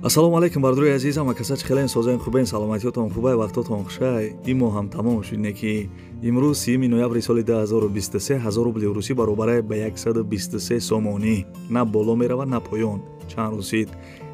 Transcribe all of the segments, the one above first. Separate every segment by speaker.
Speaker 1: Ассалому алайкум бардори азиз, ҳама каса чӣ хелен созен хубен, саломатиётон хубай, вақтотон хушай. Ин моҳ ҳам тамом шуд, не ки имрӯз 3 ноябри соли 2023 1000 рубли русӣ баробарай ба 123 сомонӣ. На боло меравад, на поён. Чанд рӯз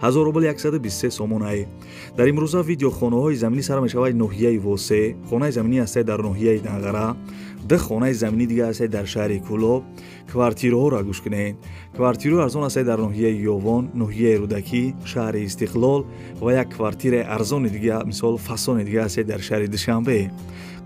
Speaker 1: 1000 рубл 123 сомон ай. Дар имрӯза видео хонаҳои заминӣ сар мешавад ноҳияи Восе, хонаи заминӣ ҳастай дар ноҳияи Данғара, ду хонаи заминӣ дига ҳастай дар шаҳри Кӯлоб. Квартираҳоро гӯш кунед. Квартираҳо арзон ҳастай дар ноҳияи Ёвон, ноҳияи Рӯдакӣ, шаҳри Истиқлол ва як квартираи арзони дига, мисол фасони дига ҳастай дар шаҳри Душанбе.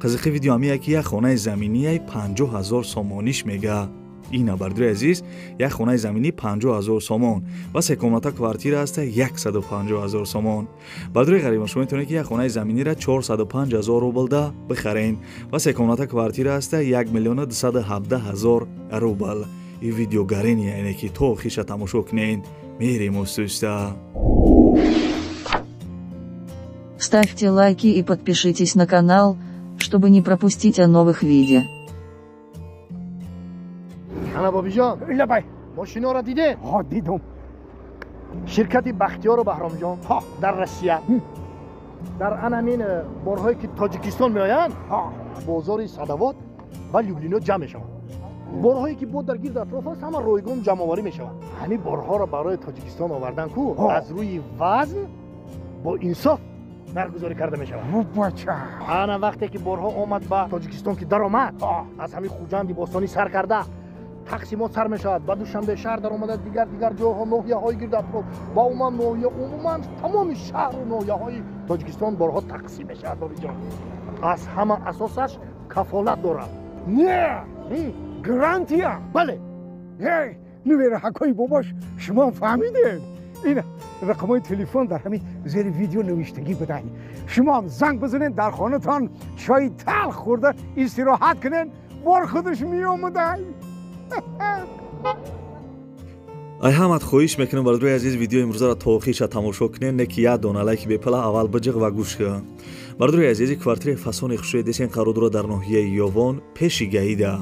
Speaker 1: Қызиқи видео ҳамия ки як хонаи заминияи 50 ҳазор сомониш мега. Ина бардори азиз, як хонаи заминӣ 50 ҳазор сомон ва секомната квартира ҳаста 150 ҳазор сомон. Бардори ғариба, шумо метавонед ки як хонаи заминиро 405 ҳазор рублда бихаред ва секомната квартира ҳаста 1 миллиону 217 ҳазор рубл. Ин видео гарени, яъне ки то охиша тамошо кунед. Мерем устуста.
Speaker 2: Ставьте лайки и подпишитесь на канал, чтобы не пропустить о новых видео.
Speaker 3: Ана бобиҷон,
Speaker 4: лабай,
Speaker 3: мошиноро дидед?
Speaker 4: Ҳо, дидум.
Speaker 3: Ширкати Бахтиёру Баҳромҷон дар Россия дар анамин борҳое ки Тоҷикистон меоянд, бозори Садовод ва Люблино ҷамъ мешаванд. Борҳое ки бо дар гирд атроф аст, ҳама ройгон ҷамъоварӣ мешаванд. Ҳамин борҳоро барои Тоҷикистон овардан ку аз рӯи вазн бо инсоф нархгузорӣ карда мешавад.
Speaker 4: Бача,
Speaker 3: ана вақте ки борҳо омад ба Тоҷикистон, ки даромад, аз ҳамин Хуҷанди бостонӣ сар карда тақсимот сар мешавад, ба Душанбе шаҳр даромада, дигар дигар ҷойҳо, ноҳияҳои гирд атроф ва умуман ноҳия, умуман тамоми шаҳру ноҳияҳои Тоҷикистон борҳо тақсим мешавад. Бобиҷон, аз ҳама асосаш кафолат дорад.
Speaker 4: Не, гарантия.
Speaker 3: Бале.
Speaker 4: Нувераҳакҳои бобош, шумо фаҳмидед, ин рақамҳои телефон дар ҳамин зери видео навиштагӣ будай. Шумоам занг бизанед, дар хонатон чойи талх хӯрда истироҳат кунед, бор худаш меомадай.
Speaker 1: Ай ҳамат хоҳиш мекунам, бародарои азиз, видеои имрӯзаро то охиша тамошо кунед, не ки як дона лайки бепала аввал биҷиқ ва гӯш кун. Бародарои азизи, квартираи фасони хушрӯи десен қарор дорад дар ноҳияи Ёвон, пеши Гаида.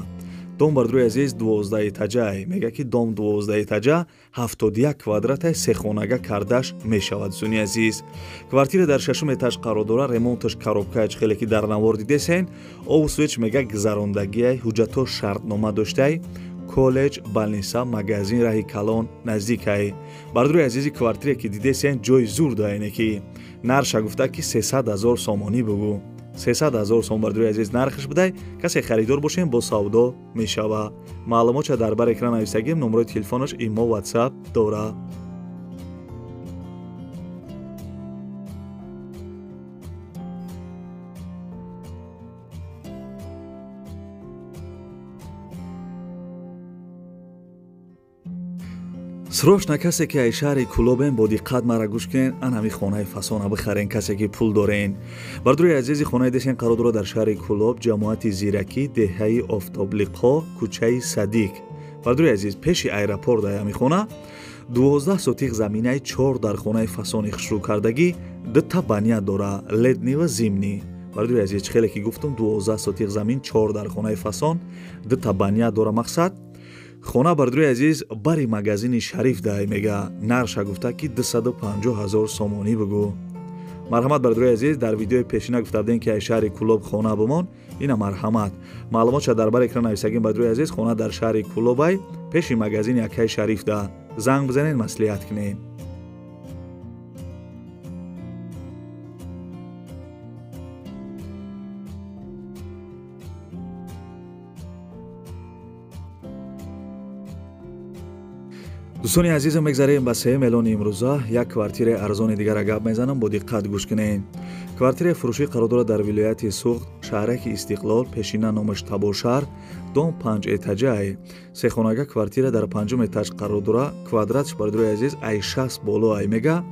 Speaker 1: Дом, бародарои азиз, 12 этажай. Мега ки дом 12 этажа, 71 квадратай, сехонага кардаш мешавад. Дӯстони азиз, квартира дар шашум этаж қарор дорад, ремонташ коробкаи, хеле ки дар навор дидесен, обу свеч мега гузарондагиай, ҳуҷҷатҳо шартнома доштай, коллеҷ, больница, магазин, раҳи калон наздикай. Бародарои азизи, квартире ки дидесен ҷои зур даене ки нарша гуфта ки 300 ҳазор сомонӣ бугӯ. 300 ҳазор сом, бародарои азиз, нархаш будай. Касе харидор бошем, бо савдо мешава. Маълумотша дар бар экран нависагим, номерои телефонаш имо, ватсап дора. Срочно касе ки ай шаҳри Кӯлобен, бо диққат мара гӯш кунен, ан ҳами хонаи фасона бихарен, касе ки пул дорен. Бардорои азизи, хонаи десен қарор дорад дар шаҳри Кӯлоб, ҷамоати Зиракӣ, деҳаи Офтоблиқо, кӯчаи Садик. Бардорои азиз, пеши аэропорт ай ҳами хона, 12 сотих заминаи чор дар хонаи фасони хушрӯкардагӣ, дута баня дора, летний ва зимний. Бардорои азиз, чӣ хеле ки гуфтум, 12 сотих замин, чор дар хонаи фасон, дута баня дора. Мақсад хона, бардорои азиз, бари магазини Шариф дай мега. Нарша гуфта ки 250 ҳазор сомонӣ бугӯ. Марҳамат, бардорои азиз, дар видеои пешина гуфта будем ки ай шаҳри Кӯлоб хона бимон, ина марҳамат. Маълумотша дар бар экран нависагим. Бардорои азиз, хона дар шаҳри Кӯлобай, пеши магазини акаи Шариф да. Занг бизанед, маслиҳат кунед. Дӯстони азизам, мегзарем ба сеюм эълони имрӯза. Як квартираи арзони дигара гап мезанам, бо диққат гӯш кунед. Квартираи фурӯшӣ қарор дорад дар вилояти Суғд, шаҳраки Истиқлол, пешина номаш Табошаҳр, дом панҷ этажай. Сехонага квартира дар панҷум этаж қарор дорад, квадратш, бародарои азиз, ай 60 боло ай мега.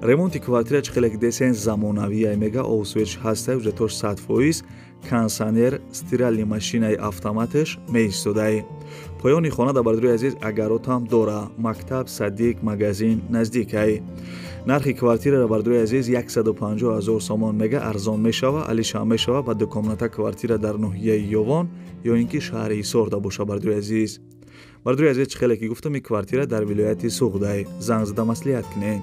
Speaker 1: Ремонти квартира чӣ хеле ки десен замонавӣ ай мега, обусвеч ҳастай, ҳуҷҷатош 100%, кондиционер, стиральный машинаи автоматаш меистодай. Поёни хона дар, бародарои азиз, агаротам дора, мактаб, садик, магазин наздикай. Нархи квартираро, бародарои азиз, 150 ҳазор сомон мега, арзон мешава, алишам мешава ба дукомната квартира дар ноҳияи Ёвон ё ин ки шаҳри Ҳисор да боша, бародарои азиз. Бародарои азиз, чӣ хеле ки гуфтам, ин квартира дар вилояти Суғдай. Занг зада маслиҳат кунед.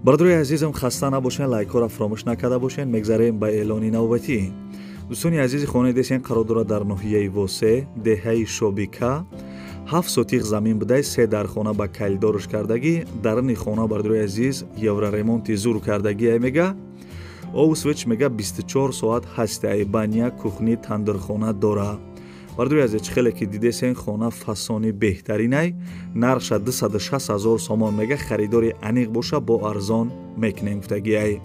Speaker 1: Бародарои азизам, хаста набошен, лайкҳоро фаромӯш накарда бошен. Мегзарем ба эълони навбатӣ. Дӯстони азизи, хонаи десен қарор дорад дар ноҳияи Восе, деҳаи Шобика. 7 сотиқ замин будай, 3 дархона ба калидорш кардагӣ. Даруни хона, бародарои азиз, евроремонти зур кардагӣ мега. Обу свеч мега 24 соат ҳастай, баня, кухни, тандирхона дора. Бародарои азиз, чӣ хеле ки дидесен, хона фасони беҳтаринай. Нархша 260 000 сомон мега. Харидори аниқ боша, бо арзон мекунем гуфтагиай.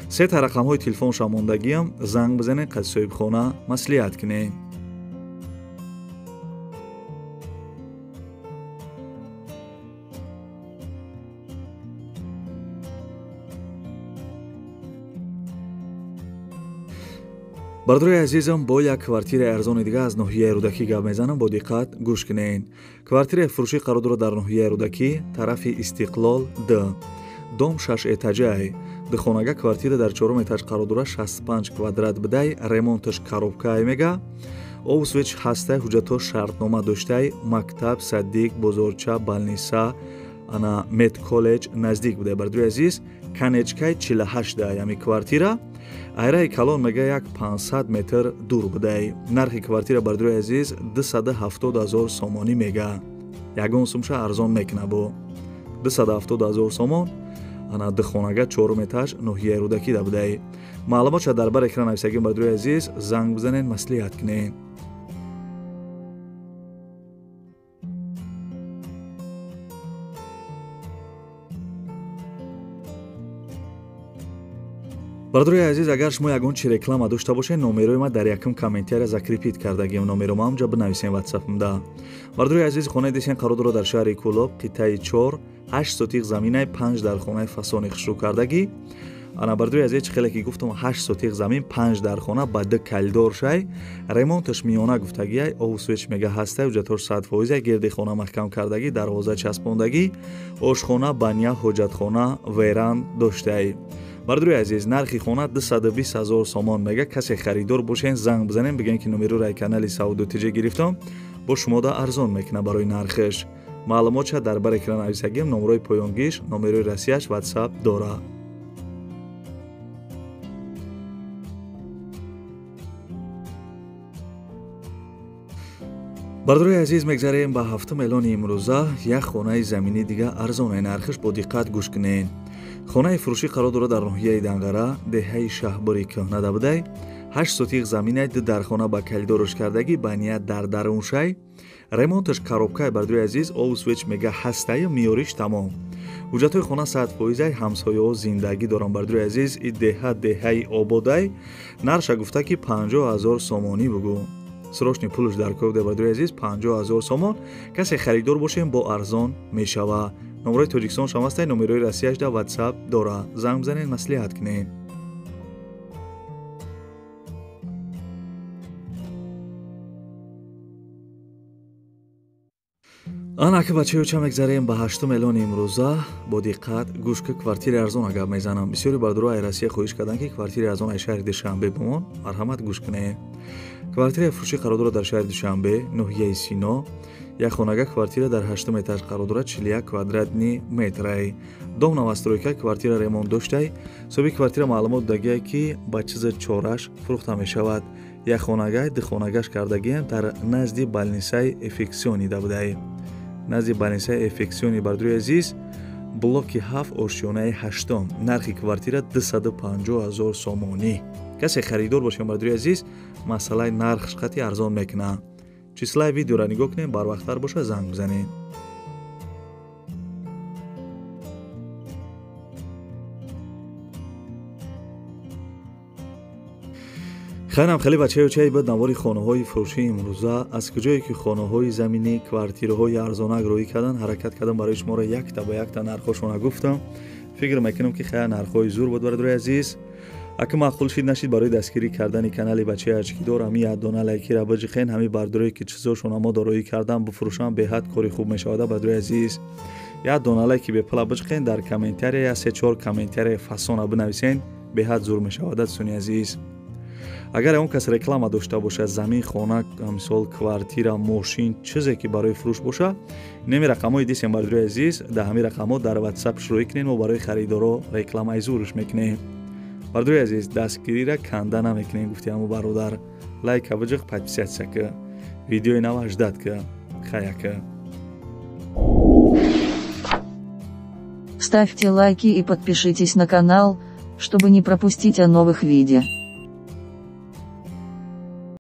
Speaker 1: Се та рақамҳои телефонша мондагиам, занг бизанед, қад соҳибхона маслиҳат кунед. Бародарои азизам, бо як квартираи арзони дига аз ноҳияи Рӯдакӣ гап мезанам, бо диққат гӯш кунед. Квартираи фурӯшӣ қарор дорад дар ноҳияи Рӯдакӣ, тарафи Истиқлол Д. Дом 6 этажай. Духонага квартира дар 4 этаж қарор дорад, 65 квадрат бидай, ремонташ коробкай мега. Обу свеч ҳастай, ҳуҷҷатҳо шартнома доштай, мактаб, садик, бозорча, балниса, ана медколлеҷ наздик будай. Бародарои азиз, конечкаи 48 дай ами квартира. Айраи калон мега як 500 метр дур будай. Нархи квартира, бародарои азиз, 270 000 сомонӣ мега. Ягон сумша арзон мекуна бо 270 000 сомон. Ана духонага 4 этаж, ноҳияи Рӯдакӣ да будай. Маълумотша дар бар экран нависагим, бародарои азиз, занг бизанед, маслиҳат кунед. Бародарои азиз, агар шумо ягон чи реклама дошта бошед, номерои ма дар якум комментария закрепить кардагим. Номеро ма ҳамҷа бинависем ватсапмда. Бародарои азиз, хонаи десен қарор дорад дар шаҳри Кӯлоб, қитъаи 4, 8 сотиқ заминай, 5 дархонаи фасони хушрӯ кардагӣ. Ана бародарои азиз, чӣ хеле ки гуфтам, 8 сотиқ замин, 5 дархона ба 2 калидор шай, ремонташ миёна гуфтагиай, обу свеч мега ҳастай, ҳуҷҷатҳош 100%, гирди хона маҳкам кардагӣ, дарвоза часпондагӣ, ошхона, баня, ҳоҷатхона, веранд доштай. Бародарои азиз, нархи хона 220 000 сомон мега. Касе харидор бошен, занг бизанем, бигӯем ки номероро ай канали Савдо ТЖ гирифтам, бо шумода арзон мекуна барои нархиш. Маълумотша дар бар экран нависагим, номерои поёнгиш, номерои Россияш ватсап дора. Бародарои азиз, мегзарем ба ҳафтум эълони имрӯза. Як хонаи заминӣ дига арзоне, нархиш бо диққат гӯш кунед. Хонаи фурӯшӣ қарор дорад дар ноҳияи Данғара, деҳаи Шаҳбори кӯҳна да будай. 8 сотиқ заминай, 2 дархона ба калидорш кардагӣ, баня дар даруншай, ремонташ коробкай. Бародарои азиз, обу свеч мега ҳастаю, миёриш тамом. Ҳуҷҷатҳои хона 100%, ҳамсояҳо зиндагӣ доранд. Бародарои азиз, и деҳа деҳаи ободай. Нарша гуфта ки 50 000 сомонӣ бугӯ. Срочный пулш дар кор, бародарои азиз, 50 000 сомон. Касе харидор бошем, бо арзон мешава. Номерои Тоҷикистон шам ҳастай, номерои Россияш да ватсап дора. Занг бизанед, маслиҳат кунед. Ана ки бачаё, ча мегзарем ба ҳаштум эълони имрӯза. Бо диққат гӯш ки, квартираи арзон гап мезанам. Бисёри бародаро ай Россия хоҳиш карданд, ки квартираи арзон ай шаҳри Душанбе бимон. Марҳамат, гӯш кунед. Квартираи фурӯшӣ қарор дорад дар шаҳри Душанбе, ноҳияи Сино. Як хонага квартира дар 8 этаж қарор дорад, 41 квадратни метрай. Дом новостройка, квартира ремонт доштай. Соҳиби квартира маълумот додагиай, ки ба чизи чораш фурӯхта мешавад. Як хонагай, ду хонагаш кардагиам, дар назди балнисаи эффексионӣ да будай. Назди балнисаи эффексионӣ, бародарои азиз, блоки 7, ошёнаи 8. Нархи квартира 250 000 сомонӣ. Касе харидор бошем, бародарои азиз, масъалаи нархш қатъи арзон мекунад. Числаи видеоро нигоҳ кунем, барвақттар боша занг бизанед. Хайрам хеле бачаё, чай буд навори хонаҳои фурӯшии имрӯза. Аз куҷое ки хонаҳои заминӣ, квартираҳои арзонак рӯй кардан, ҳаракат кардам барои шуморо якта ба якта нархҳошона гуфтам. Фикр мекунам, ки хая нархҳои зур буд, бародарои азиз. Ака маъқул шид нашид, барои дастгирӣ кардани канали бачаи ачкидор ҳами як дона лайкира биҷиқен. Ҳами бардорое ки чизошона мо дороӣ кардан бифурӯшам, беҳад кори хуб мешавада, бародарои азиз. Як дона лайки бепула биҷиқен, дар комментария як се чор комментария фасона бинависен, беҳад зур мешавада, дӯстони азиз. Агар он кас реклама дошта бошад, замин, хона, мисол, квартира, мошин, чизе ки барои фурӯш боша, инами рақамҳои дисем, бардорои азиз, дар ҳамин рақамҳо дар WhatsApp шурӯъ кунед, мо барои харидоро рекламаи зурш мекунем. Бардорои азиз, дастгириро канда намекунем, гуфти ҳамо бародар. Лайка биҷиқ, подписаться ка, видеои нава ждать ка, хаяка.
Speaker 2: Ставьте лайки и подпишитесь на канал, чтобы не пропустить о новых видео.